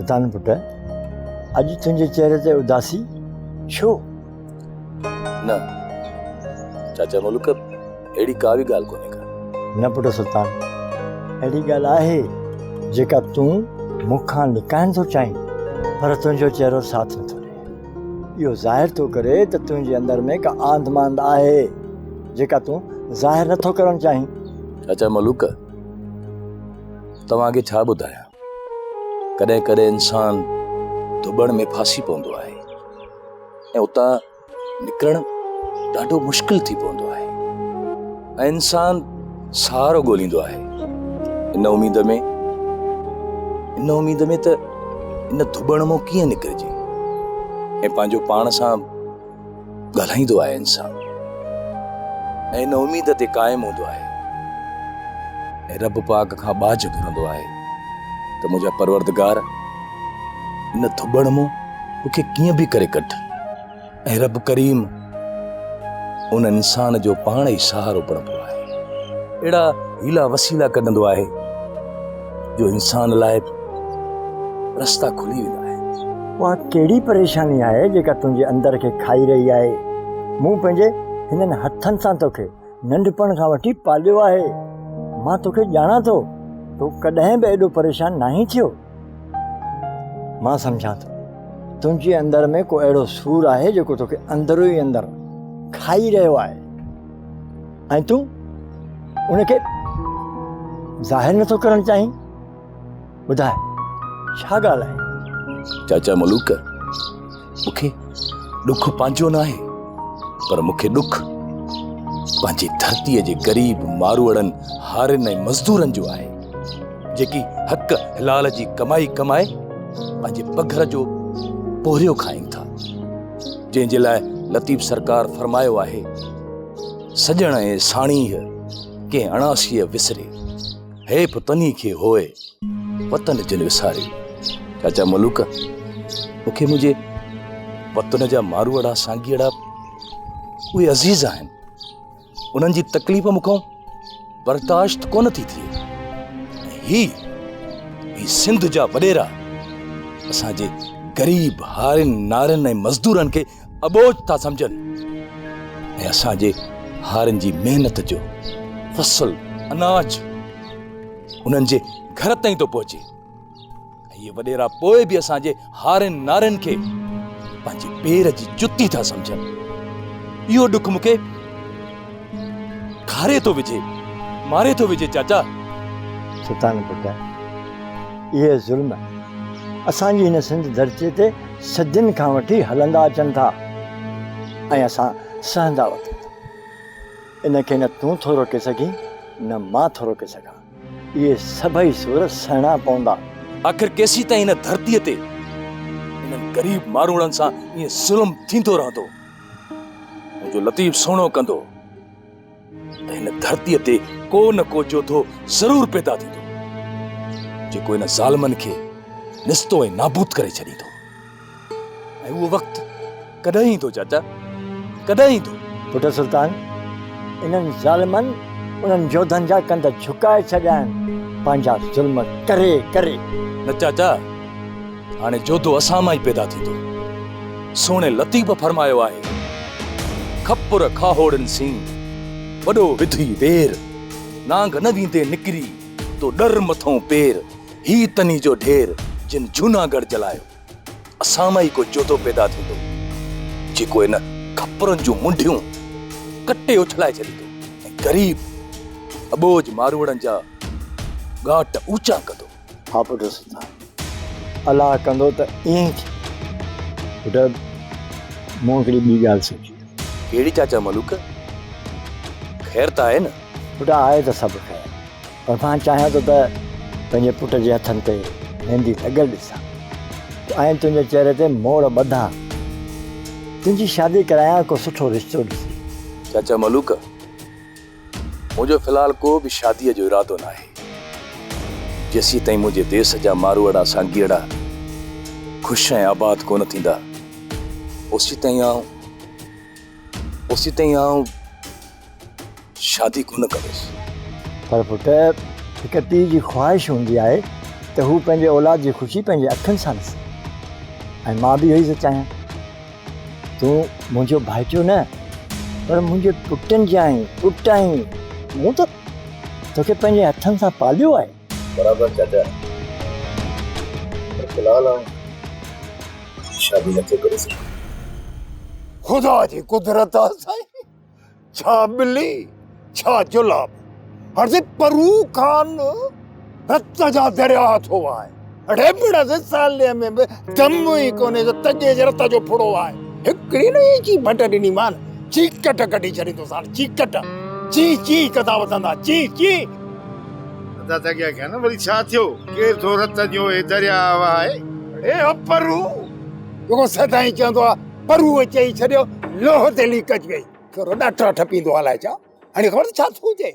سلطان پٽ، اڄ تنهنجي چهري تي اداسي ڇو؟ نه چاچا ملڪ، اهڙي ڪا به ڳالهه ڪونهي ڪا. نه پٽ سلطان، اهڙي ڳالهه آهي جيڪا تون مون کان لڪائڻ ٿو چاهين، پر تنهنجو چهرو ساٿ نٿو ڏئي. اهو ظاهر ٿو ڪري ته تنهنجي اندر ۾ ڪا آنڌ مانڌ آهي، جيڪا تون ظاهر نٿو ڪرڻ چاهين. چاچا ملوڪ، توهان کي ڇا ٻڌايان، ڪڏهن ڪڏهن انسان ڌٻڻ ۾ ڦاسي پوندو آهي ۽ اتان نڪرڻ ڏاڍو مشڪل ٿي پوندو آهي ۽ انسان سهارو ڳوليندو آهي ان اميد ۾ ان اميد ۾ ته ان ڌٻڻ مان ڪيئن نڪرجي ۽ پنهنجو پاڻ سان ڳالهائيندو آهي انسان ۽ ان اميد تي قائم هوندو آهي ۽ رب پاڪ کان ٻاجهه گهرندو آهي ته منهنجا پروردگار ان ڌٻڻ مان مون کي ڪيئن به ڪري ڪڍ ۽ رب ڪريم ان انسان جو پاڻ ئي سهارو بڻبو آهي. اهڙا حيلا وسيلا ڪڍندو آهي جو انسان لاء رستا کلي ويندا آهن. اها ڪهڙي پريشاني آهي جيڪا تنهنجي اندر کي کائي رهي آهي؟ مون پنهنجي هنن هٿن سان توکي ننڍپڻ کان وٺي پاليو آهي. مان توکي ڄاڻان ٿو، تون ڪڏهن به ايڏو پريشان ناهين ٿيو. مان سمجهان ٿو تنهنجي اندر ۾ ڪو اهڙو سور آهي جيڪو توکي اندرو ئي اندر کائي رهيو آهي ۽ تون ان کي ظاهر نٿو ڪرڻ چاهين. ٻڌاء ڇا ڳالهه آهي؟ چاچا ملوڪ، مون کي ڏک پنهنجو ناهي پر مون کي ڏک پنهنجي ڌرتيء جي غريب ماروئڙن، هارين ۽ مزدورن جو آهي، جيڪي حق حلال جي ڪمائي ڪمائي پنهنجي پگهر جو پورهيو کائين ٿا، جنهن جي لاء لطيف سرڪار فرمايو آهي، سڄڻ ۽ ساڻيهه ڪنهن اڻاسيء وسري. حيف تنهي کي هوء، وطن جن وساري. چاچا ملوڪ، مون کي منهنجي وطن جا ماروئڙا سانگيئڙا اهي عزيز آهن. انهن جي تڪليف مون کان برداشت ڪونه ٿي ٿئي. ۽ هي هي سنڌ جا وڏيرا اسان جي غريب هارين، نارين ۽ مزدورن کي اٻوجهه ٿا سمجهن ۽ اسان جي هارين جي محنت جو فصل اناج انهن جي گهر تائين ٿو پهچي ۽ اهي وڏيرا پوء به اسان جي هارين نارين کي پنهنجي پير جي جتي ٿا سمجهن. اهو ڏک مون کي کاري ٿو وجهي، ماري ٿو وجهي چاچا. سلطان پٽ، اهي ظلم اسان جي هن سنڌ ڌرتيء تي صدين کان وٺي هلندا اچن ٿا ۽ اسان سهندا وتون ٿا. ان کي نه تون ٿو روڪي سگهين نه مان ٿو روڪي سگهان. اهي سڀئي سور سهڻا پوندا. آخر ڪيسيتائين هن ڌرتيء تي انهن غريب ماروئڙن سان ائين ظلم ٿيندو رهندو؟ منهنجو لطيف سهڻو ڪندو. ته هن ڌرتيء تي ڪو نه ڪو جوڌو ضرور پيدا ٿيندو، جيڪو هن ظالمن کي نستو ۽ نابود ڪري ڇڏيندو. ۽ اهو وقت ڪڏهن ايندو چاچا، ڪڏهن ايندو؟ پٽ سلطان، انهن ظالمن انهن جوڌن جا ڪنڌ جهڪائي ڇڏيا آهن، پنهنجا ظلم ڪري ڪري. نه چاچا، هاڻي جوڌو اسان مان ئي پيدا ٿيندو. سهڻي لطيف فرمايو آهي، کپر کاهوڙين سين، وڏو وڌئي وير، نانگ نه ويندي نڪري، تو ڏر مٿئون پير، هي تني جو ڍير، جن جهوناڳڙهه جلايو. اسان مان ئي ڪو جوڌو پيدا ٿيندو، جيڪو ان کپرن جون منڍيون ڪٽي اڇلائي ڇڏيندو ۽ غريب اٻوجهه ماروئڙن جا ڳاٽ اوچا ڪندو. ها پٽ سلطان، الله ڪندو ته ائين ئي ٿيندو. پٽ مون هڪڙي ٻي ڳالهه سوچي آهي. ڪهڙي چاچا ملوڪ؟ خير ته آهي نه؟ پٽ آهي ته سڀ خير، پر مان چاهيان ٿو ته پنهنجي پٽ جي هٿن تي ميندي لڳل ڏسان ۽ تنهنجي چهري تي موڙ ٻڌان. تنهنجي شادي ڪرايان ڪو سٺو رشتو ڏسي. چاچا ملوڪ، منهنجو في الحال ڪو به شاديء جو ارادو ناهي. جيسيتائين منهنجي ديس جا ماروئڙا سانگيئڙا خوش ۽ آباد ڪونه ٿيندا، اوسيتائين آئون اوسيتائين آئون شادي ڪونه ڪندس. پر پٽ، هڪ پيء جي خواهش هوندي آهي ته هو پنهنجي اولاد جي خوشي پنهنجي اکين سان ڏسي ۽ مان به اهو ئي ٿو چاهيان. تون منهنجو ڀائٽيو نه پر منهنجي پٽن جيان آهين، پٽ آهين. مون ته توکي پنهنجي هٿن سان پاليو آهي. برابر چاچا، پر في الحال آئون شادي نٿو ڪري سگهان. خدا جي قدرت آ سائين، ڇا ٻلي ڇا جلاب، هاڻ سائين پرو خان رت جا درياء ٿو وهائي. اڙي مڙس سالي ۾ به دم ئي ڪونهي جو تڄي جي رت جو ڦڙو وهائي. هڪڙي نه اچي ڀٽ ڏني مان، چيڪٽ ڪڍي ڇڏيندوسان، چيڪٽ، چين چين ڪندا وتندا، چين چين. ادا تڳيا کي نه وري ڇا ٿيو؟ ڪير ٿو رت جو هي درياء وهائي؟ اڙي او پرو، جيڪو سدائين چوندو آ، پروء چئي ڇڏيو، لوهه تي ليڪ اچي وئي. ٿورو ڏاٽا ٺپيندو آ الائي ڇا. هاڻي خبر اٿئي ڇا ٿو چئي؟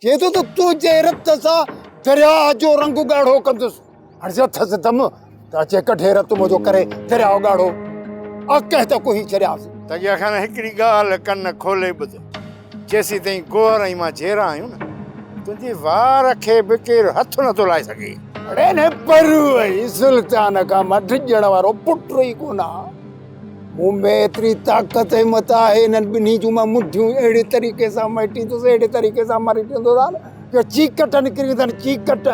چئي ٿو ته تنهنجي رت سان درياء جو رنگ ڳاڙهو ڪندس. هاڻي چئي اٿس دم ته اچي ڪڍي رت منهنجو ڪري درياء ڳاڙهو. آ ڪنهن ته ڪوهي ڇڏيانس. تڳيا خان هڪڙي ڳالهه ڪن کولي ٻڌ. جيسيتائين گوهر ۽ مان جيئرا آهيون نه، تنهنجي وار کي به ڪير هٿ نٿو لائي سگهي. اڙي نه پرو سلطان کان مان ڊڄڻ وارو پٽ ئي ڪونه آهيان. مون ۾ ايتري طاقت همت آهي، انهن ٻنهي جون مان منڍيون اهڙي طريقي سان مهٽيندس، اهڙي طريقي سان مريٽيندس جو چيڪٽ نڪري ويندن، چيڪٽ.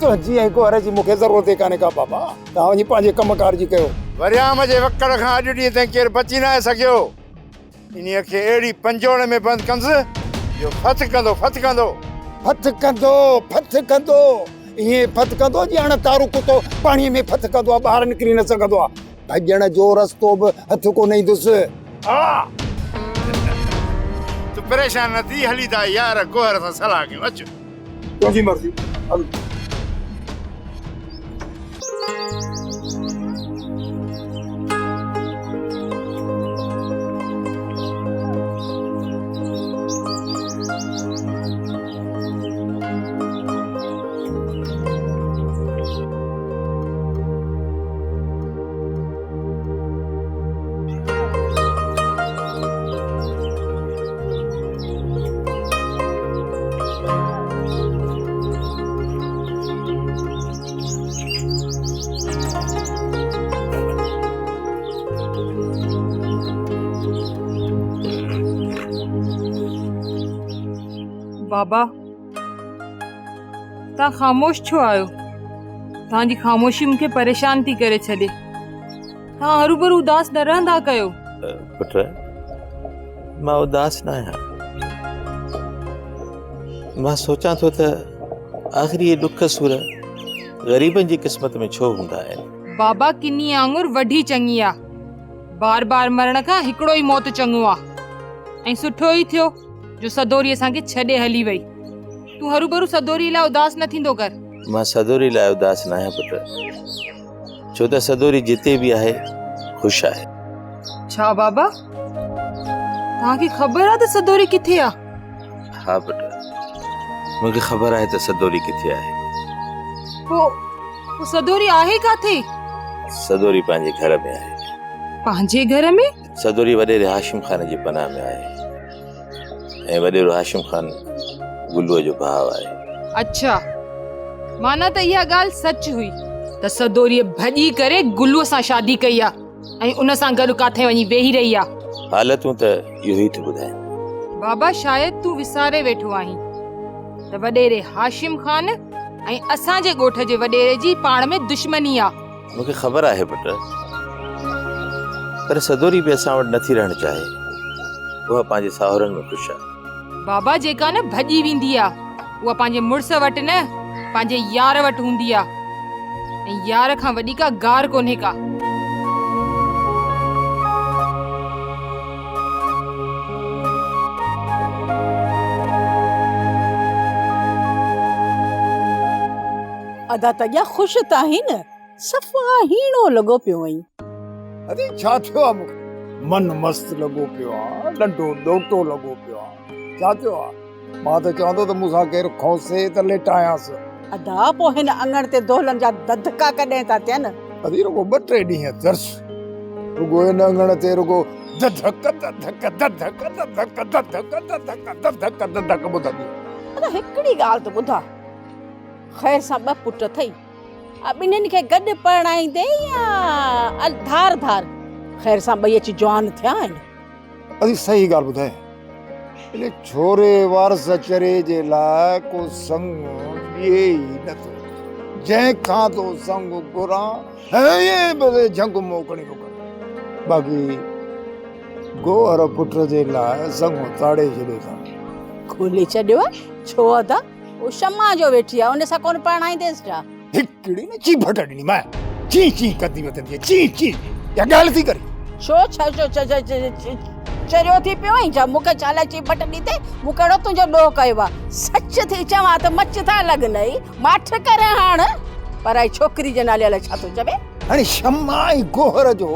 تنهنجي ۽ گوهر جي مون کي ضرورت ئي ڪانهي ڪا بابا، توهان وڃي پنهنجي ڪم ڪار جي ڪيو. وريام جي وڪڙ کان اڄ ڏينهن تائين ڪير بچي ناهي سگهيو. انهيء کي اهڙي پنجوڙ ۾ بند ڪندس جو ڦٿڪندو ڦٿڪندو. ڦٿڪندو ڦٿڪندو، ائين ڦٿڪندو جيئن اڻ تارو ڪتو پاڻيء ۾ ڦٿڪندو آهي، ٻاهر نڪري نه سگهندو آهي. ڀڄڻ جو رستو به هٿ ڪونه ايندس. ها! تون پريشان نه ٿي، هلي ٿا يار گوهر سان صلاح ڪيون، اچ. تنهنجي مرضي، هل. بابا تان خاموش ڇو آهيو؟ توهان جي خاموشي مون کي پريشان ٿي ڪري ڇڏي. توهان هروڀرو اداس نه رهندا ڪيو. پٽ مان اداس نه آهيان. مان سوچان ٿو ته آخر اهي ڏک سور غريبن جي قسمت ۾ ڇو هوندا آهن. بابا ڪني آڱر وڍي چڱي آ. بار بار مرڻ کان هڪڙو ئي موت چڱو آ. ۽ سٺو ئي ٿيو جو سدوري اسان کي ڇڏي هلي وئي. تون هروڀرو سدوري لاء اداس نه ٿيندو ڪر. مان سدوري لاء اداس ناهيان پٽ. ڇو ته سدوري جتي به آهي خوش آهي. ڇا بابا توهان کي خبر آ ته سدوري ڪٿي آ؟ ها پٽ مون کي خبر آهي ته سدوري ڪٿي آهي. پوء پوء سدوري آهي ڪاٿي؟ سدوري پنهنجي گهر ۾ آهي. پنهنجي گهر ۾؟ سدوري وڏيري هاشم خان جي پناهه ۾ آهي. ۽ وڏيرو هاشم خان گلوء جو ڀاء آهي. اڇا! معنيٰ ته اها ڳالهه سچ هئي ته سدوريء ڀڄي ڪري گلوء سان شادي ڪئي آ ۽ ان سان گڏ ڪاٿي وڃي ويهي رهي آ. حالتون ته اهو ئي ٿيون ٻڌائين. بابا شايد تون وساري ويٺو آهين ته وڏيري هاشم خان ۽ اسان جي ڳوٺ جي وڏيري جي پاڻ ۾ دشمني آ. مون کي خبر آهي پٽ، پر سدوري به اسان وٽ نٿي رهڻ چاهي. اها پنهنجي ساهرن ۾ خوش آهي. بابا جيڪا نه ڀڄي ويندي آ، اها پنهنجي مڙس وٽ نه، پنهنجي يار وٽ هوندي آ ۽ يار کان وڏي ڪا گار ڪونهي ڪا. ادا تڳيا خوش ته آهين نه؟ صفا هيڻو لڳو پيو آهين. ادي ڇا ٿيو آ مون کي؟ من مست لڳو پيو آ، ڏنڊو ڏوٽو لڳو پيو آ. ڇا ٿيو آ؟ مان ته چوان ٿو ته مون سان ڪير کوسي ته ليٽايانس. ادا پوء هن اڱڻ تي دهلن جا ڌڌڪا ڪڏهن ٿا ٿين؟ ادي رڳو ٻه ٽي ڏينهن ترس. رڳو هن اڱڻ تي رڳو ڌڌڪ ڌڌڪ ڌڌڪ ڌڌڪ ڌڌڪ ڌڌڪ ڌڌڪ ڌڌڪ ٻڌندي. ادا هڪڙي ڳالهه ته ٻڌاء. خير سان ٻه پٽ اٿئي. آ ٻنهين کي گڏ پرڻائيندين يا ڌار ڌار؟ خير سان ٻئي اچي جوان ٿيا آهن. ادي صحيح ڳالهه ٻڌائي. ان ڇوري وارث چري جي لاء ڪو سڱ ڏئي ئي نه ٿو. جنهن کان ٿو سڱ گهران هيئن به جهنگ موڪڻي ٿو ڪري. باقي گوهر پٽ جي لاء سڱ تاڙي ڇڏيو اٿم. کولي ڇڏيو آهي؟ ڇو ادا؟ هو شمع جو ويٺي آهي، ان سان ڪونه پرڻائينديس ڇا؟ هڪڙي نه چيڀٽ ڏني مانء، چين چين ڪندي وتندي چين چين اها ڳالهه ٿي ڪرين. ڇو ڇا ڇو چريو ٿي پيو آهين ڇا؟ مون کي ڇا لاء چيڀٽ ڏيندين؟ مون ڪهڙو تنهنجو ڏوهه ڪيو آهي؟ سچ ٿي چوان ته مچ ٿا لڳنئي، ماٺ ڪر هاڻ. پرائي ڇوڪري جي نالي الائي ڇا ٿو چوين؟ هاڻي شمع ۽ گوهر جو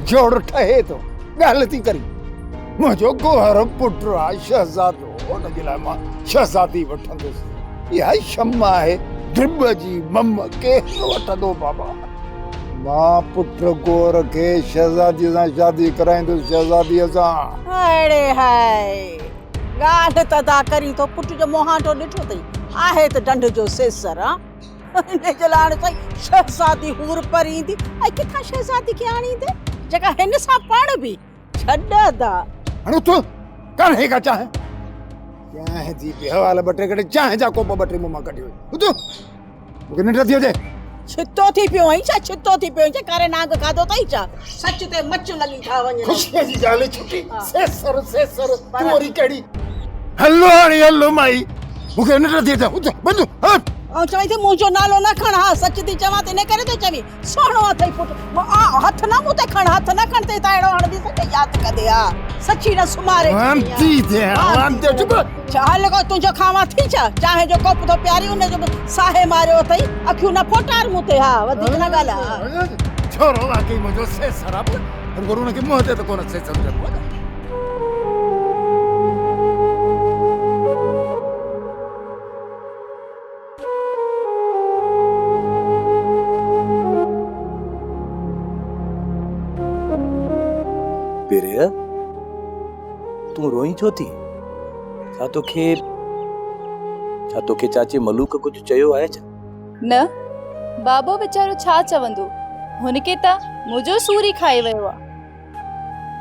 جوڙ ٺهي ٿو، ڳالهه ٿي ڪرين. منهنجو گوهر پٽ آ شهزادو، ان جي لاء مان شهزادي وٺندس. اها ئي شمع آهي، ڊٻ جي مم ڪير وٺندو بابا. مان پٽ گوهر کي شهزاديء سان شادي ڪرائيندس، شهزاديء سان. اڙي هاء، ڳالهه ته ادا ڪرين ٿو، پٽ جو مهانڊو ڏٺو اٿئي، آهي ته ڍنڍ جو سيسر ها. انهيء جي لاء هاڻي سائين شهزادي حور پري ايندي ۽ ڪٿان شهزادي کي آڻيندي، جيڪا هن سان پرڻبي. ڇڏ ادا. هاڻ اٿ، ڪانهي ڪا چانهه. چانهه جي به حوال ٻه ٽي ڪڍي، چانهه جا ڪوپ ٻه ٽي مون مان ڪڍي وڃ. اٿ، مون کي ننڊ ٿي اچي. ڇتو ٿي پيو آهين ڇا؟ ڇتو ٿي پيو آهين ڇا؟ ڪاري نانگ کاڌو اٿئي ڇا؟ سچ تي مچ لڳي ٿا وڃن. خوشيء جي ڳالهه ڇٽي، سيسر سيسر، تون وري ڪهڙي. هل هاڻي هل مائي، مون کي ننڊ ٿي اچي. اٿ، وڃ، هل. آئون چوين ٿي منهنجو نالو نه کڻ. ها سچ ٿي چوان ته انهيء ڪري ٿو چوين. سهڻو اٿئي پٽ. هٿ نه مون تي کڻ، هٿ نه کڻ ته هتان اهڙو هڻنديس ته ياد ڪندي ها. سچي نه سمهاري ڇڏيئي ها. وانتي ٿئي ها، وانتي چپ. ڇا هل ڪو تنهنجو کاوان ٿي ڇا؟ چانهه جو ڪوپ ٿو پياري ان جو به ساهي ماريو اٿئي. اکيون نه ڦوٽار مون تي ها، وڌيڪ نه ڳالهاء ها. ڇورو واقعي منهنجو سيسر آ پر هرگهر ان کي منهن تي ته ڪونه سيسر چئبو آ نه. پريا، تون روئين ڇو ٿي؟ ڇا توکي ڇا توکي چاچي ملوڪ ڪجهه چيو آهي ڇا؟ نه، بابو ويچارو ڇا چوندو، هن کي ته منهنجو سور ئي کائي ويو آ.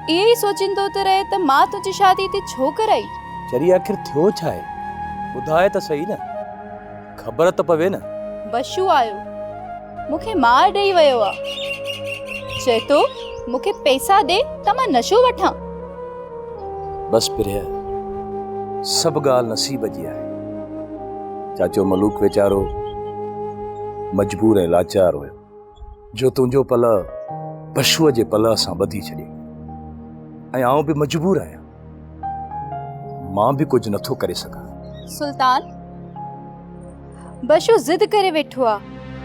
اهو ئي سوچيندو ٿو رهي ته مان تنهنجي شادي هتي ڇو ڪرائي؟ چري آخر ٿيو ڇا آهي؟ ٻڌاء ته سهي نه، خبر ته پوي نه. بشو آيو، مون کي مار ڏئي ويو آ. چئي ٿو مون کي پئسا ڏي ته مان نشو وٺان. بس پرهه، سڀ ڳالهه نصيب جي آهي. چاچو ملوڪ ويچارو مجبور ۽ لاچار هيو. جو تنهنجو پلئه پشوء جي پلئه سان ٻڌي ڇڏيئي ۽ آئون به مجبور آهيان، مان به ڪجهه نٿو ڪري سگهان. سلطان، بشو ضد ڪري ويٺو آ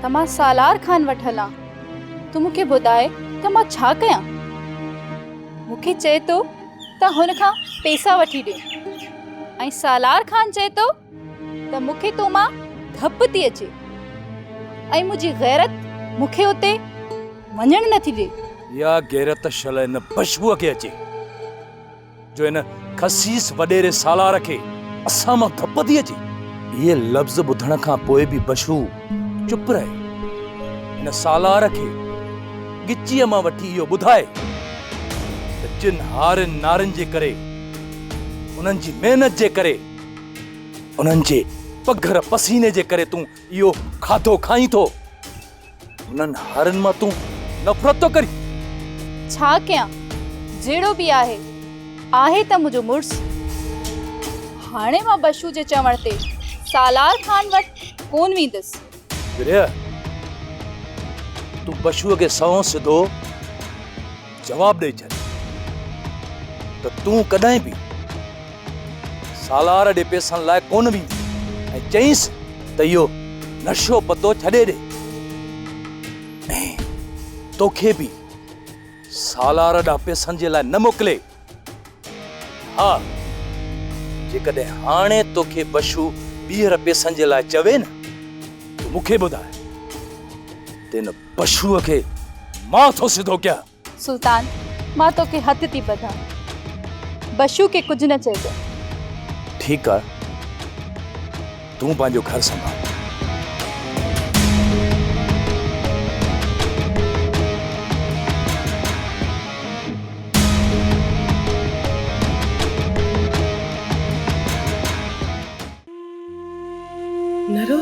ته مان سالار خان وٽ هلان. تون مون کي ٻڌاء ته مان ڇا ڪيان؟ مون کي چئي ٿو ته هن کان پئسا وٺي ڏي ۽ سالار خان چئي ٿو ته مون کي تو مان ڌپ ٿي اچي ۽ منهنجي غيرت مون کي اتي وڃڻ نه ٿي ڏي. اها غيرت شل ان بشبوء کي اچي جو ان خسيس وڏيري سالار کي اسان مان ڌپ ٿي اچي. اهي لفظ ٻڌڻ کان پوء به بشو چپ رهي. هن سالار کي ڳچيء مان وٺي اهو ٻڌائي ته جن هارين نارين جي ڪري، انهن جي محنت جي ڪري، انهن جي پگهر پسيني جي ڪري تون اهو کاڌو کائين ٿو. انهن هارين مان تون نفرت ٿو ڪرين. ڇا ڪيان، جهڙو به آهي، آهي ته منهنجو مڙس. هاڻي مان بشو جي چوڻ تي سالار خان وٽ ڪونه ويندس. پريا، تون بشوء کي سنئون سڌو جواب ڏئي ڇڏ ته تون ڪڏهن به سالار ڏي پئسن لاء ڪونه ويندين ۽ چئينس ته اهو نشو پتو ڇڏي ڏي ۽ توکي به سالار ڏانهن پئسن جي لاء نه موڪلي. ها، جيڪڏهن هاڻي توکي بشو ٻيهر پئسن جي لاء چوي نه ته مون کي ٻڌاء ته ان بشوء کي مان ٿو سڌو ڪيان. سلطان، مان توکي هٿ ٿي ٻڌان. بشو کي ڪجهه نه چئجانء. ٺيڪ آ، تون پنهنجو گهر سنڀال.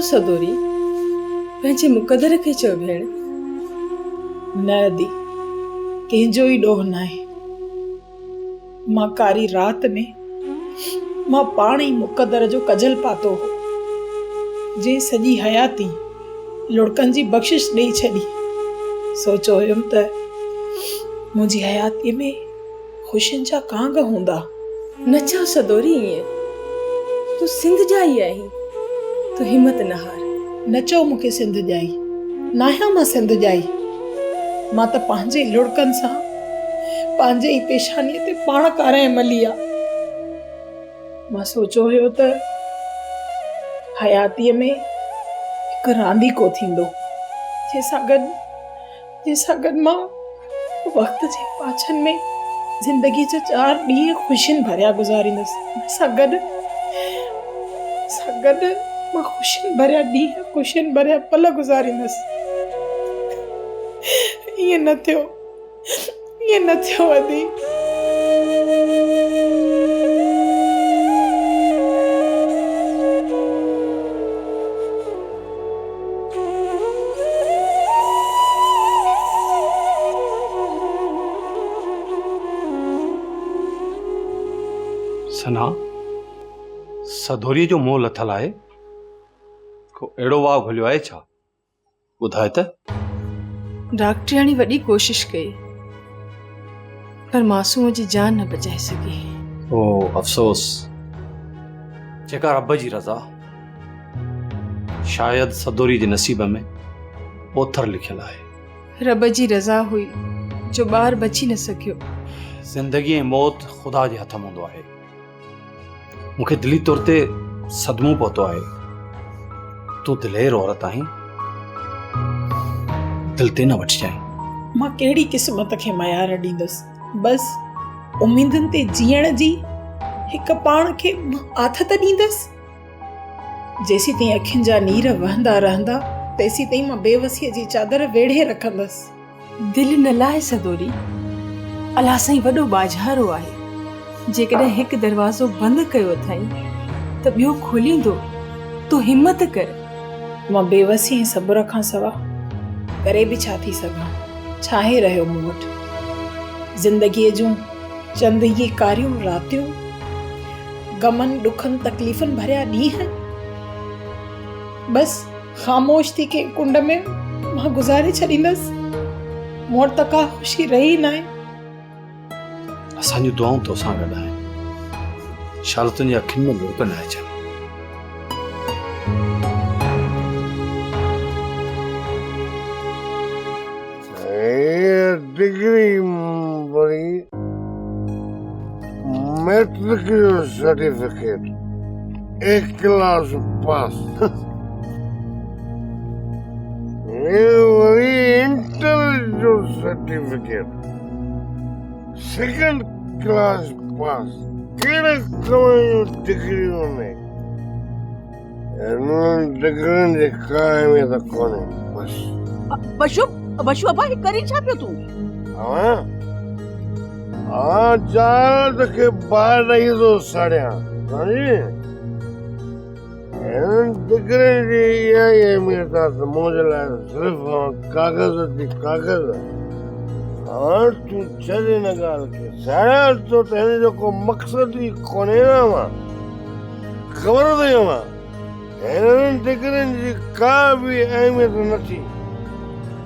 سدوري، پنهنجي مقدر کي چئو ڀيڻ. نه ادي، ڪنهن جو ئي ڏوهه ناهي. مان ڪاري رات ۾ مان پاڻ ئي مقدر جو ڪجل پاتو هو، جنهن سڄي حياتي لڙڪن جي بخشش ڏئي ڇڏي. سوچيو هيم ته منهنجي حياتيء ۾ خوشين جا ڪانگ هوندا. نه چئو سدوري ائين. تون سنڌ ڄائي آهين، تون همت نه هار. نه چئو مون کي سنڌ ڄائي. ناهيان مان سنڌ ڄائي. مان ته پنهنجي لڙڪن سان پنهنجي ئي پيشانيء تي پاڻ ڪارنهن ملي آ. مان سوچيو هيو ته حياتيء ۾ هڪ رانديڪو ٿيندو، جنهن سان گڏ جنهن سان گڏ مان وقت جي پاڇن ۾ زندگيء جا چار ڏينهن خوشين ڀريا گذاريندس. ان سان گڏ سان گڏ مان خوشين ڀريا ڏينهن، خوشين ڀريا پل گذاريندس. ائين نه ٿيو. ائين نه ٿيو ادي. ثنا، سڌوريء جو منهن لٿل آهي، ڪو اهڙو واء گهليو آهي ڇا؟ ٻڌاء ته. ڊاڪٽرياڻي وڏي ڪوشش ڪئي پر معصوم جي جان نه بچائي سگهي. او افسوس! جيڪا رب جي رضا. شايد سدوري جي نصيب ۾ پوٿر لکيل آهي. رب جي رضا هئي جو ٻار بچي نه سگهيو. زندگي ۽ موت خدا جي هٿ ۾ هوندو آهي. مون کي دلي طور تي صدمو پهتو آهي. تون دلير عورت آهين، دل تي نه وٺجانء. مان ڪهڙي قسمت کي ميار ڏيندس. بس اميدن تي جيئڻ جي هڪ پاڻ کي مان آٿت ڏيندس. جيسيتائين اکين جا نير وهندا رهندا، تيسيتائين مان بيوسيء جي چادر ويڙهي رکندس. دل نه لاهه سدوري، الله سائين وڏو ٻاجهارو آهي، جيڪڏهن هڪ دروازو بند ڪيو اٿائين ته ٻيو کوليندو، تون همت ڪر. مان بيوسي ۽ صبر کان سوا ڪري به ڇا ٿي سگهان؟ ڇاهي رهيو مون وٽ زندگيء جون چند اهي ڪاريون راتيون، غمن، ڏکن، تڪليفن ڀريا ڏينهن. بس خاموش ٿي ڪنهن ڪنڊ ۾ مان گذاري ڇڏيندس. مون وٽ ته ڪا خوشي رهي ناهي. اسان جون دعائون توسان گڏ آهن. شال تنهنجي اکين ۾ لڙڪ نه اچن. هيء ڊگري وري مئٽرڪ جو سرٽيفڪيٽ، اي ڪلاس پاس. هيء وري انٽر جو سرٽيفڪيٽ، سيڪنڊ ڪلاس پاس. ڪهڙي ڪم جون ڊگريون آهن. هنن ڊگرين جي ڪا اهميت ڪونهي. بس. بشو، بشو ابا هي ڪرين ڇا پيو تون؟ اوهان، اوهان جهالت کي باهه ڏئي ٿو ساڙيان، سمجهين؟ هنن ڊگرين جي اها ئي اهميت آهي ته منهنجي لاء صرف ڪاغذ تي ڪاغذ. اوهان تون ڇڏ هن ڳالهه کي، ساڙيان ٿو ته هن جو ڪو مقصد ئي ڪونهي نه اوهان. خبر اٿئي اوهان هنن ڊگرين جي ڪا به اهميت نه ٿي.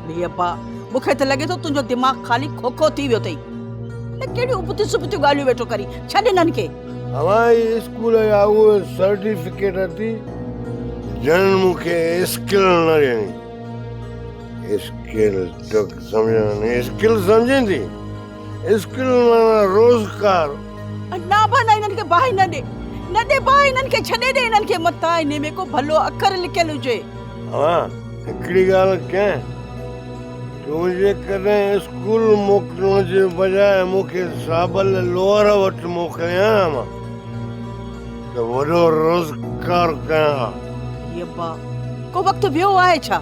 ڙي ابا مون کي ته لڳي ٿو تنهنجو دماغ خالي کوکو ٿي ويو اٿئي. الائي ڪهڙيون ابتيون سبتيون ڳالهيون ويٺو ڪرين. ڇڏ هنن کي. اوهان جي اسڪول جا اهي سرٽيفڪيٽ اٿي جن مون کي اسڪل نه ڏني. اسڪل توکي سمجهه نه اسڪل سمجهين ٿي؟ اسڪل معنيٰ روزگار. نه ابا نه انهن کي باهه نه ڏي نه ڏي باهه انهن کي ڇڏي ڏي انهن کي متان انهي ۾ ڪو ڀلو اکر لکيل هجي. اوهان هڪڙي ڳالهه ڪيان تون جيڪڏهن اسڪول موڪلڻ جي بجاء مون کي صابل لوهر وٽ موڪلين ها مان ته وڏو روزگار ڪيان ها. اي ابا ڪو وقت ويو آهي ڇا؟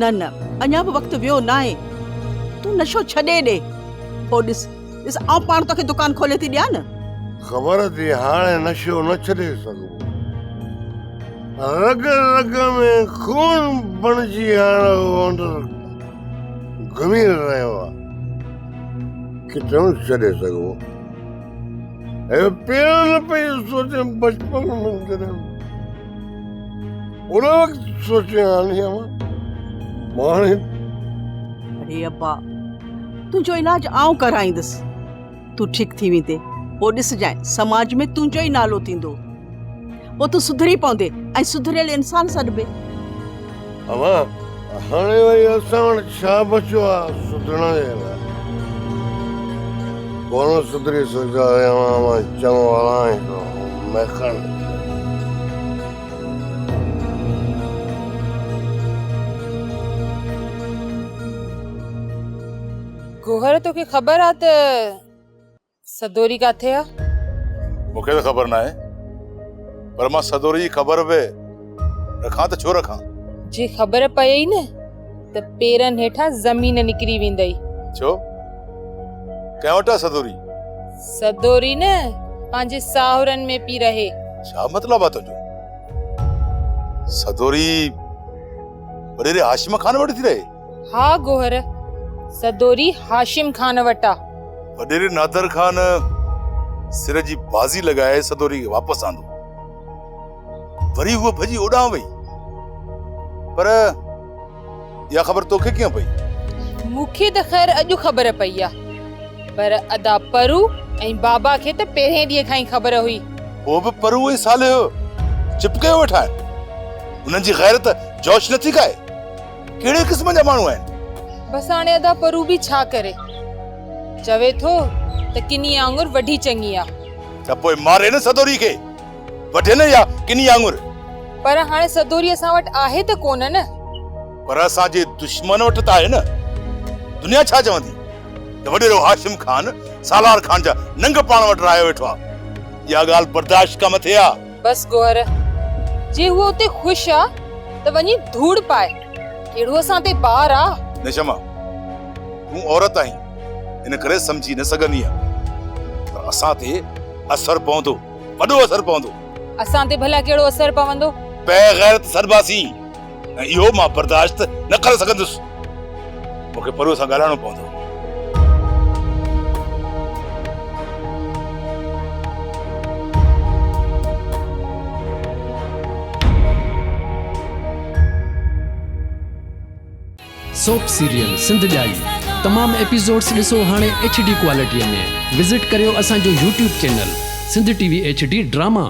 نه نه اڃا به وقت ويو ناهي تون نشو ڇڏي ڏي پوء ڏس ڏس آئون پاڻ توکي دڪان کولي ٿي ڏيان نه. خبر اٿئي هاڻي نشو نه ڇڏي سگهبو. رڳ رڳ ۾ خون بڻجي هاڻ هو اندر گهمي رهيو آ. ڪٿئون ڇڏي سگهبو؟ اهو پير نه پئي سوچيم بچپن ۾ جڏهن ان وقت سوچيان هاڻي مان هاڻي اڙي ابا تنهنجو علاج آئون ڪرائيندس تون ٺيڪ ٿي ويندين پوء ڏسجانء سماج ۾ تنهنجو ئي نالو ٿيندو پوء تون سڌري پوندين ۽ سڌريل انسان سڏبين. امان هاڻي وري اسان وٽ ڇا بچيو آ سڌرڻ جي لاء؟ ڪونه سڌري سگهيو آهيان امان چڱو هلان هڪڙو ميخاني تي. گوهر توکي خبر آ ته سدوري ڪاٿي آ؟ مون کي ته خبر ناهي پر مان سدوري جي خبر به رکان ته ڇو رکان؟ جي خبر پيئي نه ته پيرن هيٺان زمين نڪري ويندئي. ڇو؟ ڪنهن وٽ آ سدوري؟ سدوري نه پنهنجي ساهرن ۾ پئي رهي. ڇا مطلب آ تنهنجو؟ سدوري وڏيري هاشم خان وٽ ٿي رهي؟ ها گوهر، سدوري هاشم خان وٽ آ. وڏيري نادر خان سر جي بازي لڳائي سدوري کي واپس آندو. وري هوء ڀڄي اوڏانهن وئي. پر اها خبر توکي ڪيئن پئي؟ مون کي ته خير اڄ خبر پئي آ. پر ادا پرو ۽ بابا کي ته پهرين ڏينهن کان ئي خبر هئي. پوء به پرو ۽ صالح چپ ڪيو ويٺا آهن. انهن جي غيرت جوش نٿي کائي. ڪهڙي قسم جا ماڻهو آهن؟ بس هاڻي ادا پرو به ڇا ڪري. چوي ٿو ته ڪني آڱر وڍي چڱي آ. ته پوء ماري نه سدوري کي. وڍي نه يا ڪني آڱر. پر هاڻي سدوري اسان وٽ آهي ته ڪونه نه. پر اسان جي دشمن وٽ ته آهي نه. دنيا ڇا چوندي ته وڏيرو هاشم خان سالار خان جا ننگ پاڻ وٽ رهايو ويٺو آ. اها ڳالهه برداشت کان مٿي آ. بس گوهر، جي هوء اتي خوش آ ته وڃي ڌوڙ پائي، ڪهڙو اسان تي بار آ. نشما، تون عورت آهين، ان ڪري سمجهي نه سگهندينء، پر اسان تي اثر پوندو، وڏو اثر پوندو. اسان تي ڀلا ڪهڙو اثر پوندو؟ بي غيرت سڏباسين ۽ اهو مان برداشت نه ڪري سگهندس. مون کي پروء سان ڳالهائڻو پوندو. سوپ سيريل سنڌ ڄائي تمام ايپيسوڊس ڏسو هاڻي ايڇ ڊي ڪوالٽي ۾ وزٽ ڪريو اسان جو YouTube channel Sindh T V H D drama.